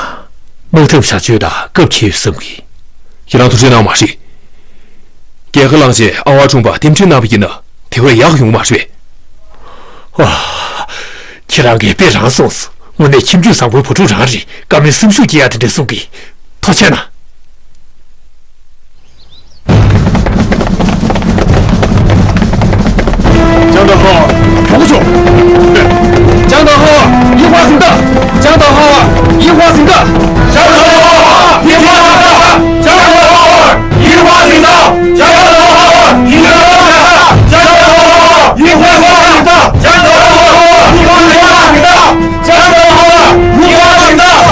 དམག་འཐབ་བྱ་སྤྱོད་དང་སྐབས་འཁེལ་བསམ་གི། ཁྱེད་རང་ཐུགས་ཁྲལ་གནང་མ་རེད། རྒྱལ་ཁ་བླངས་རྗེས་ཨ་ཝ་ཁྲུང་པ་རྟེན་འབྲེལ་གནང་བ་ཡིན་ན་དེ་བས་ཡག་ཡོང་མ་རེད། ཨ། ཁྱེད་རང་གིས་དཔེ་རང་གསུངས་སོང་། དངོས་གནས་ཁྱིམ་རྒྱུད་བཟང་པོའི་བུ་ཕྲུག་རང་རེད། བཀའ་མོལ་སེམས་ཤུགས་སྐྱེ་ཡག་དེ་འདྲ་གསུང་གི། ཐུགས་རྗེ་གནང་། ལྕང་ཐང་ཧོ། གྲོགས་པོ་ཚོ། ལྕང་ཐང་ཧོ། དབྱིན་ཧྭ་གཟེངས་རྟགས། ལྕང་ཐང་ཧོ། དབྱིན་ཧྭ་གཟེངས་རྟགས། ལྕང་ཐང་ཧོ། དབྱིན་ཧྭ་གཟེངས་རྟགས། ལྕང་ཐང་ཧོ། དབྱིན་ཧྭ་གཟེངས་རྟགས། ལྕང་ཐང་ཧོ། དབྱིན་ཧྭ་གཟེངས་རྟགས། ལྕང་ཐང་ཧོ། དབྱིན་ཧྭ་གཟེངས་རྟགས། ལྕང་ཐང་ཧོ། དབྱིན་ཧྭ་གཟེངས་རྟགས། ལྕང་ཐང་ཧོ། དབྱིན་ཧྭ་གཟེངས་རྟགས།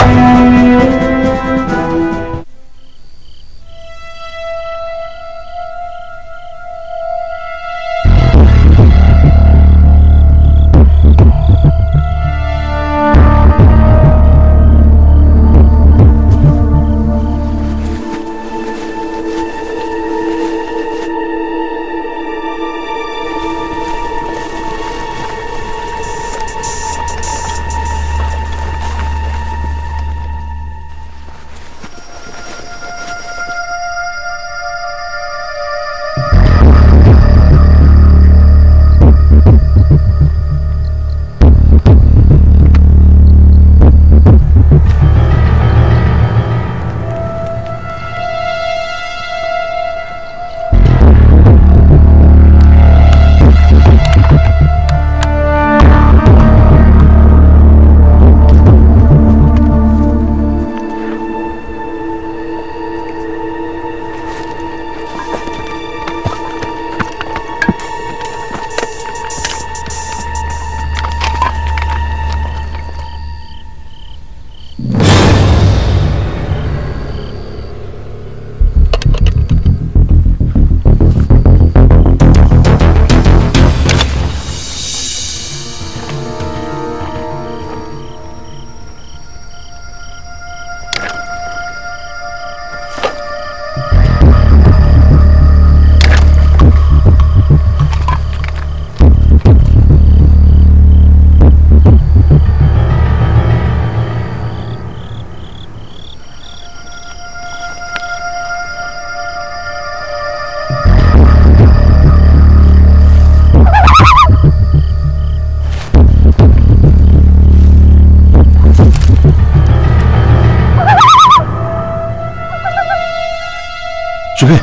ཞུ་བས།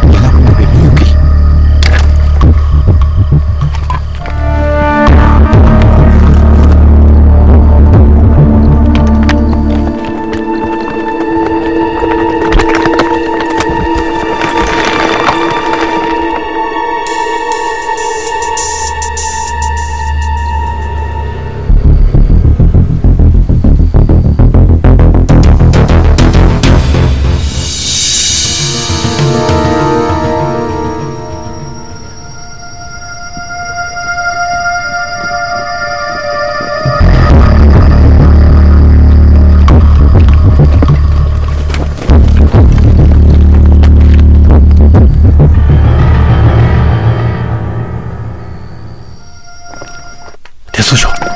ཡ་ལ་ཁོ་ནུས་པའི་མི་ཡོང་གི། ཚུར་ཤོག་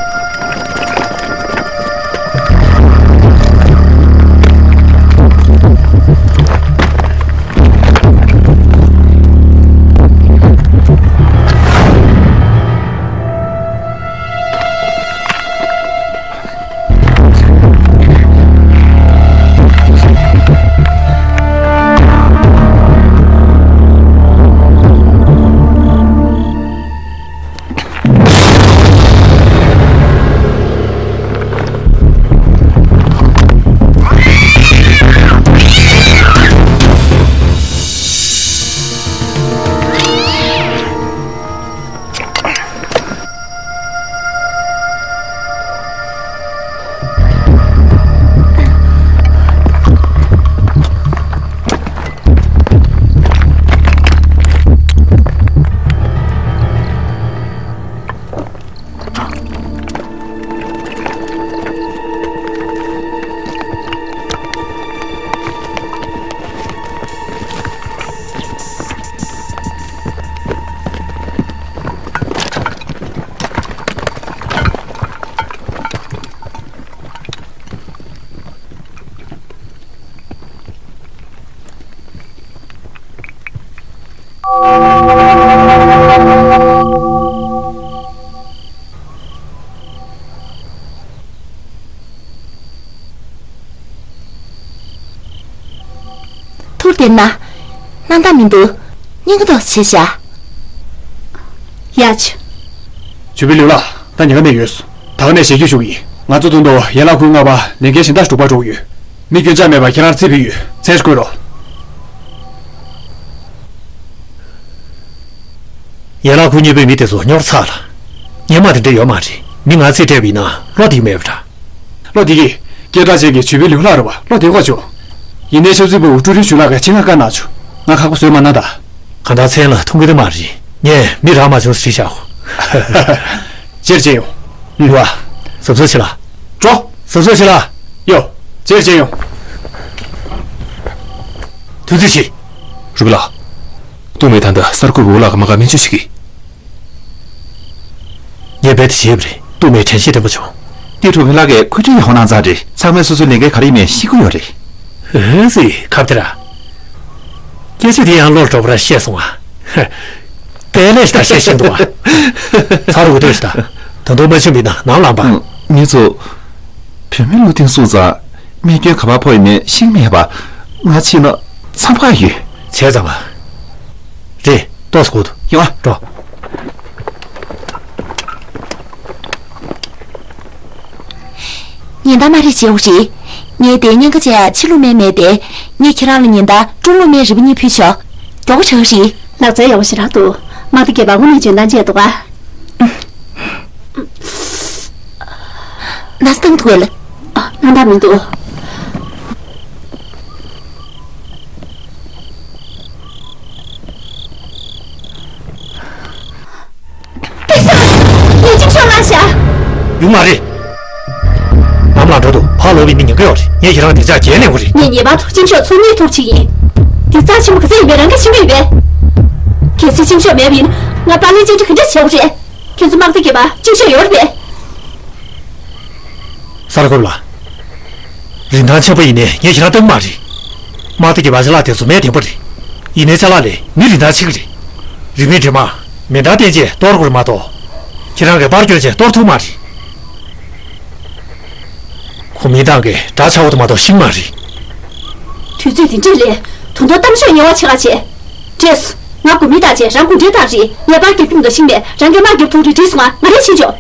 ཐུགས་བདེ་ན། སྣང་དག་མི་འདུག་སྙིང་ག་འདོགས་བྱས་བཞག་ཡ་ཆུ། ཇུ་པི་ལིའུ་ལགས། ད་ཉེན་ཁ་མེད་ཡོད། ད་ག་ནས་ཞལ་བརྒྱུད་ཞུ་གི་ཡིན། ང་ཚོ་དོན་དུ་ཡན་ལག་ཁུལ་ལྔ་པ་ལས་འགན་གཞན་དག་འགྲུབ་པ་འགྲོ་གི་ཡོད། མི་སྐྱོན་ཆ་མེད་པ་ཁྱེད་རང་རྩིས་ཕུལ་ཡོད། མཚན་བཀོད་རོགས། ཡན་ལག་ཁུལ་གཉིས་པའི་མི་དེ་ཚོ་རྙོག་ཚ་ལ། སྔོན་མ་དེ་འདྲ་ཡོད་མ་རེད། མི་ང་ཚོས་སྤྲད་པ་ཡིན་ན་བློ་བདེ་གི་མེད་པ་འདྲ། བློ་བདེ་གི། སྐད་གྲགས་ཅན་གྱི་ཇུ་པི་ལིའུ་ལགས་རེད་པ། བློ་བདེ་གོ་ཆོག་ཡིན་ནའི་ཆབ་སྲིད་པུའུ་ཀྲུའུ་རིན་ཞུ་ལགས་ཀྱིས་ཆེད་མངགས་བཀའ་གནང་བྱུང་། ང་ཁག་པོ་བཟོས་མ་གནང་ད། གང་ལྟར་མཚན་ལ་ཐུག་གི་འདུག་མ་རེད། ངས་མི་རག་མ་བྱུང་ཟེར་བཞག་གོ། ཅེར་ཅེ་ཡོང་། ཡོ། གཟབ་གཟབ་བྱེད་ལ། འགྲོ། གཟབ་གཟབ་བྱེད་ལ། ཡོ། ཅེར་ཅེ་ཡོང་། ཐུགས་རྗེ་ཆེ། རུ་པི་ལགས། ཏུའུ་མེ་ད་ལྟ་གསར་འགོད་པ་ཝུ་ལགས་ཀྱི་མ་ག་སྨན་བཅོས་བྱེད་ཀྱི། ངས་རྦད་དེ་བྱས་པ་རེད། ཏུའུ་མེ་དྲན་ཤེས་ལྡན་པོ་བྱུང་། ཏི་ཀྲུའུ་ཧྥེང་ལགས་ཀྱིས་འཁོས་འཕྲིན་ཡག་པོ་གནང་ཚར་རེད། ཚང་མས་སོ་སོའི་ལས་འགན་ག་རེ་ཡིན་མིན་ཤེས་ཀྱི་ཡོད་རེད། ཨེ་ཙི། ཁ་བདེ་ར། སྐད་ཆ་དེ་ཡང་བློར་འགྲོ་བར་བཤད་སོང་ང་། དེ་ལས་ལྟ་བཤད་བཞིན་འདུག་ཨ། ཚ་རུ་འུ་ཐོས་ཤི་ད། ད་དུང་མ་ཕྱིན་པའི་ནང་ནང་ལངས་པ། ངེད་ཚོ། བུད་མེད་བློ་གཏིང་སུ་ཙ། རྨས་སྐྱོན་ག་པར་ཕོག་ཡིན་མིན་ཤེས་མེད་པ། ང་ཕྱིན་ན་འཚང་ཁ་ཡོད། བྱས་ཙང་ང་། རེད། ཏོག་ཙམ་སྒུག་ཐུབ། ཡོང་ཨ། འགྲོ། ཉིན་ལྟར་མ་རེད་བྱེད་འོ་རེད། ངས་དེ་གཉན་ཁ་ཆེ་ཕྱི་ལུགས་སྨན་མེད་དེ། ངས་ཁྱེད་རང་ལ་ཉིན་ལྟར་ཀྲུང་ལུགས་སྨན་རིལ་བུ་གཉིས་ཕུལ་ཆོག་མགྱོགས་པོ་བྱོས་རེད། ལག་རྩལ་ཡག་པོ་ཞེ་དྲག་འདུག་དམག་སྡེ་བརྒྱད་པ་དངོས་གནས་འཇོན་ཐང་ཆེ་འདུག་ཨ། ན་ཚ་བཏང་ཐུབ་ལ། ཨ། སྣང་དག་མི་འདུག་སྐལ་བཟང་། ངས་གཅིག་ཤོག་ལངས་བཞག་ཡོང་མ་རེད། ནམ་ལངས་འགྲོ་འདུག་ཕར་ལོག་པའི་མི་ཉེན་ཁ་ཡོད་རེད། ངས་ཁྱེད་རང་བདེ་འཇགས་རྒྱལ་གླེང་དགོས་རེད། ངས་ངེས་པར་དུ་གཅིག་ཤོག་ཚོ་གཉིས་ཐུག་ཅིག་ཡིན། འདི་རྩ་ཆེན་པོ་ག་ཚོད་ཡིན་པས་རང་གིས་ཤེས་ཀྱི་ཡོད་པས། གལ་སྲིད་གཅིག་ཤོག་མེད་པ་ཡིན་ན་ང་པཱ་ལིའི་བཅར་འདྲི་ག་འདྲ་བྱེད་དགོས་རེད། ཁྱེད་ཚོ་དམག་སྡེ་བརྒྱད་པ་གཅིག་ཤོག་ཡོད་རེད་པས། གསར་འགོད་ལགས། རིན་ཐང་ཆེན་པོ་ཡིན་ནའི་ངས་ཁྱེད་རང་སྟོན་གྱི་མ་རེད། དམག་སྡེ་གི་བ་ཅ་ལག་དེ་ཚོ་མེད་བདེན་པོ་རེད། ཡིན་ནའི་ཅ་ལག་ལས་མི་རིན་ཐང་ཆེ་གི་རེད། རིན་མེད་འདྲེས་མ། མེ་མདའ་སྟོན་ཆས་གཏོར་དགོས་རེད་མ་གཏོགས། ཁྱེད་རང་གིས་པར་སྐྱོན་ཆས་གཏོར་ཐུབ་མ་རེད། ཁོ་མི་དང་གི་འདྲ་ཆགས་པོ་དེ་མ་གཏོགས་ཤེས་མ་རེད། དུས་ཚོད་དེ་འདྲས་ལས་དོན་དག་གཏམ་ཤོད་ཉེ་བ་བྱེད་ག་བྱེད། བྲེས། ང་དགོས་མི་དག་ཅེས་རང་གུང་ཁྲན་ཏང་རེད། ངས་པར་རྒྱབ་ཀྱི་མི་འདུག་ཤེས་པས་རང་གིས་དམག་རྒྱབ་ཐུབ་རེད་བྲིས་སོང་ང་། ང་རེ་ཕྱིན་ཆོག་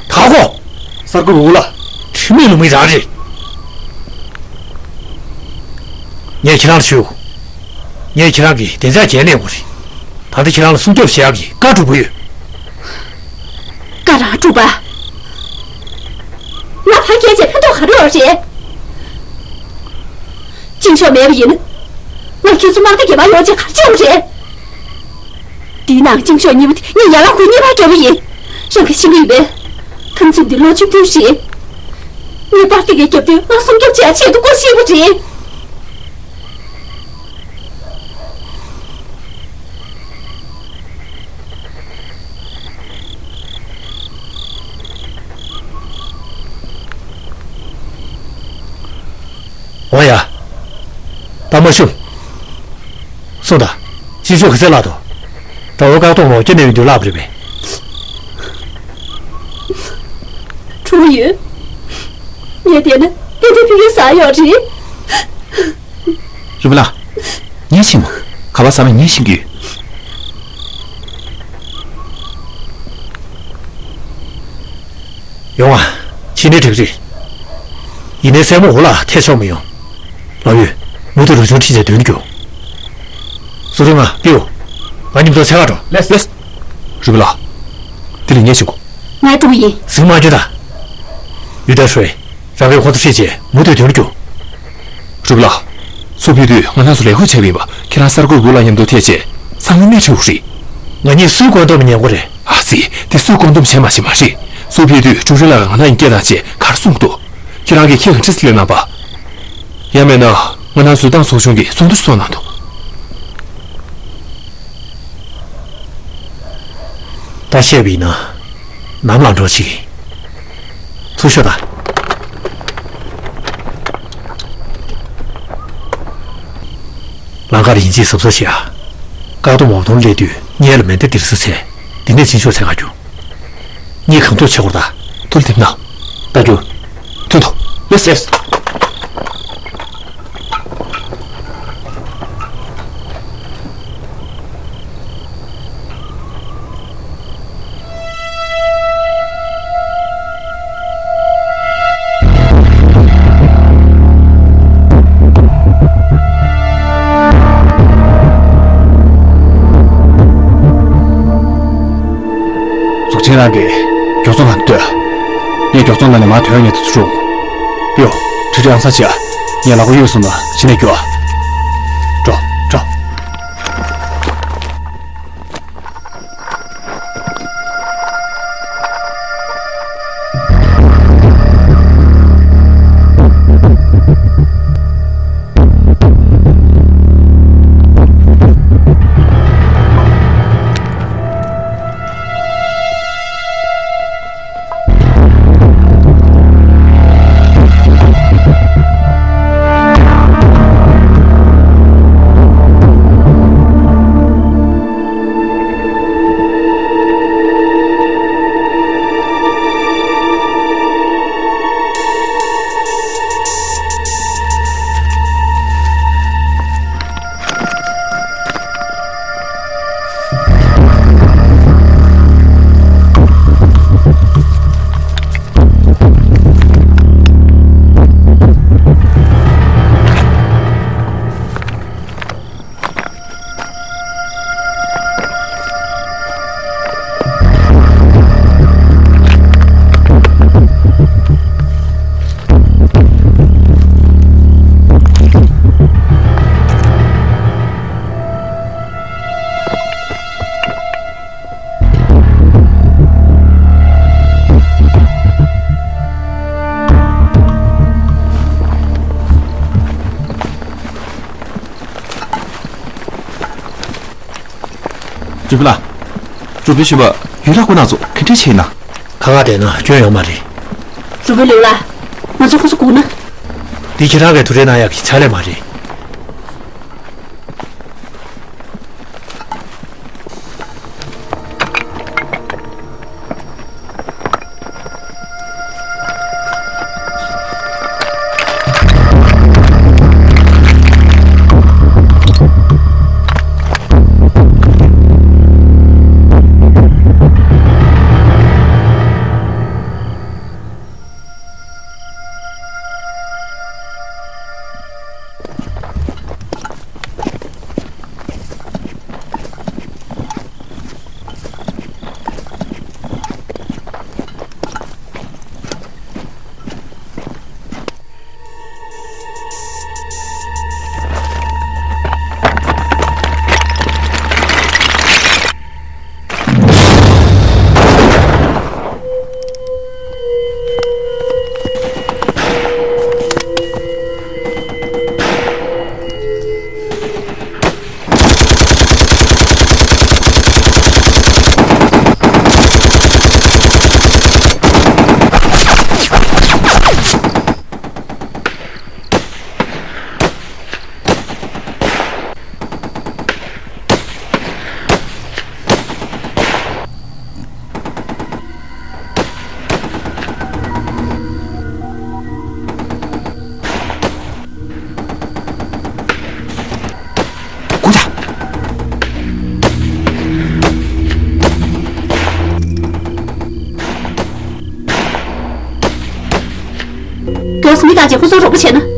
ད་གོ། གསར་འགོད་འུ་ལ། ཁྲིམས་མེད་ལུགས་མེད་རང་རེད། ངས་ཁྱེད་རང་ལ་ཞུ། ངས་ཁྱེད་རང་གི་བདེ་འཇགས་འགན་ལེན་དགོས་རེད། ད་ལྟ་ཁྱེད་རང་ལ་སྲུང་སྐྱོབ་བྱེད་ཡག་གི་བཀའ་སྒྲུབ་ཀྱི་ཡོད། བཀའ་རང་སྒྲུབ་པ། ང་ཕ་སྐད་ཆ་ཕན་ཐོགས་ག་རེ་ཡོད་རེད། གཅིག་ཤོག་མེད་པ་ཡིན་ན། ང་ཁྱེད་ཚོ་དམག་སྡེ་བརྒྱད་པ་ཡོང་ཆེད་ག་རེ་བྱེད་དགོས་རེད། འདིའི་ནང་གཅིག་ཤོག་གཉིས་པ་དེ་ངས་ཡན་ལག་ཁུལ་གཉིས་པར་བརྒྱབ་པ་ཡིན། རང་གིས་ཤེས་ཀྱི་ཡོད་པས། འཐབ་འཛིང་འདི་ལོ་བཅུ་བདུན་རེད། ངས་པར་དེ་གའི་རྒྱབ་དུས་ང་སྲུང་སྐྱོབ་བྱེད་ཡ་ཆེད་དུ་བཀོལ་ཤེས་པ་རེད། ཨ་ཤུ། སོང་ད། ཅི་ཤོག་གི་ཚེ་ལག་ཏུ། དགྲ་བོ་བཀག་སྡོམ་འོག་སྐྱེ་གནས་པའི་མདུན་ལག་པ་རེད་པས། གྲུབ་ཡོད། ངས་བལྟས་ན་ཏན་ཏན་ཕ་གིར་ཟ་ཡོད་རེད། རུས་པ་ལགས། ངས་ཤེས་མོ། ག་པར་ཟ་མེད་ངས་ཤེས་ཀྱི་ཡོད། ཡོང་ཨ། ཕྱི་ནས་འགྲིག་རེད། ཡིན་ནའི་སྲས་མོ་འོ་ལ་ཐད་ཆོག་མི་ཡོང་། ལགས་ཡོད། མུ་མཐུད་རུ་ཆུང་ཁྲིད་བྱས་མདུན་རྒྱུགས། སུ་རུ་ང་པིའུ། ང་མཉམ་དུ་འཚོལ་ག་འགྲོ། ལེས་ལེས། རུས་པ་ལགས། དེ་ལས་ངས་བྱེད་དགོས། ང་ཀྲུང་ཡིན། ཟིང་མ་རྒྱུ་ད། ཡུ་ཏ་ཧྲུའེ། རང་གིས་ཁོ་ཚོ་ཁྲིད་བྱས་མུ་མཐུད་མདུན་རྒྱུགས། རུས་པ་ལགས། མཚོ་ཕུད་དུས་ང་རང་ཚོ་ལས་ཁུར་བྱས་པ་ཡིན་པ་ཁྱེད་རང་གསར་འགོད་པ་ལ་མཉམ་དུ་ཐད་བྱས་ཚང་མ་སྣེ་ཁྲིད་དགོས་རེད། ང་གཉིས་སུའི་བཀོད་འདོམས་ཉན་དགོས་རེད། ཨ་ཙི། དེ་སུས་བཀོད་འདོམས་བྱས་མ་བྱས་མ་རེད། མཚོ་ཕུད་དུས་ཀྲུའུ་རེན་ལགས་ང་རང་ཡིན་སྐད་བཏང་བྱས་ག་རེ་གསུངས་འདུག་ཁྱེད་རང་གིས་ཁྱེད་ག་འདྲ་སེ་ལབ་གནང་པ། ཡང་མིན་ན་ང་རང་བཟོ་སྟངས་ཚོགས་ཆུང་གི་ཚོགས་འདུ་ཞིག་ཚོགས་གནང་འདུག་ད་བཤད་པ་ཡིན་ན་ནམ་ལངས་འགྲོ་ཅིག་ཚུར་ཤོག་ད། ལམ་ཁར་ཡིན་གཅིག་གཟབ་གཟབ་བྱེད་ཨ། བཀག་སྡོམ་འོག་ཐོག་སླེབས་དུས་སྔོན་ལ་མེ་མདའ་འདིར་སུ་འཚོལ། འདི་ནས་ཕྱིན་ཤོག་འཚོལ་ག་རྒྱུགས། གཉིས་གང་ཐུབ་བྱེད་དགོས་རེད་ད། ཐུགས་ལ་འདེབས་གནང་། ད་རྒྱུགས། ཐོན་ཐོ། ལེས་ལེས། ཚོགས་ཆེན་རང་གིས་མགྱོགས་ཚོང་ལ་ལྟོས། ངས་མགྱོགས་ཚོང་ལ་ནས་མ་ཐོན་ཉེ་དུ་ཚུར་འགྲོ། པིའོ། ཁྲི་ཁྲི་ཨང་ས་བྱས། ངས་ལག་པ་གཡུག་སོང་ན་ཕྱི་ནས་རྒྱུགས་ཨ། འགྲོ། འགྲོ། རུས་པ་ལགས། རུས་པའི་གཞོན་པ་ཡུས་ལགས་ཁོང་རྣམ་ཚོ་ག་འདྲ་བྱས་ན། ཁ་ཁ་བསྡད་ན་སྐྱོན་ཡོད་མ་རེད། རུས་པའི་ལུས་ལ། ང་ཚོ་ཁོ་ཚོ་སྒུག་ན། འདི་ཁྱེད་རང་གིས་ཐུགས་རེ་གནང་ཡག་གི་ཕྱག་ལས་མ་རེད། ཏོག་ཙམ་མི་བཏང་བྱས་ཁོ་ཚོ་རོགས་པ་བྱས་ན།